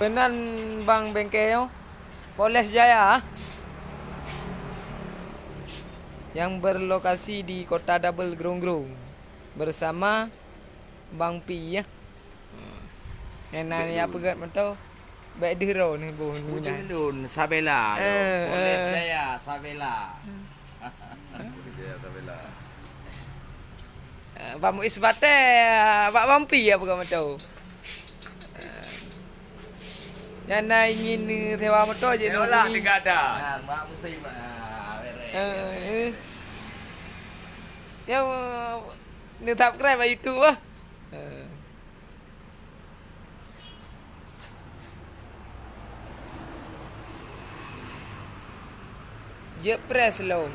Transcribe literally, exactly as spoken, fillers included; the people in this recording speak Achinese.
Peunan bang bengke nyoe, Polres Jaya, yang berlokasi di Kota Double Grong-Grong, bersama Bang Pi, ya. Nyan na, ya, peugöt moto. Bèk deuh droeneuh boh. Bujeuh lôn, Sabela lôn. Eh, Polres eh. Jaya, Sabela. Polres Jaya, Sabela. Eh, Bang Muiz Batèe, eh, bak Bang Pi ya peugah moto. Eh, nyan na ingin, eh, sewa moto je. Sewa lah, tiga ada. Nah, mak musim, ah, beres. Eh, eh. Ya, eh, ni subscribe bak YouTube ah. Eh. Jeuet press lom.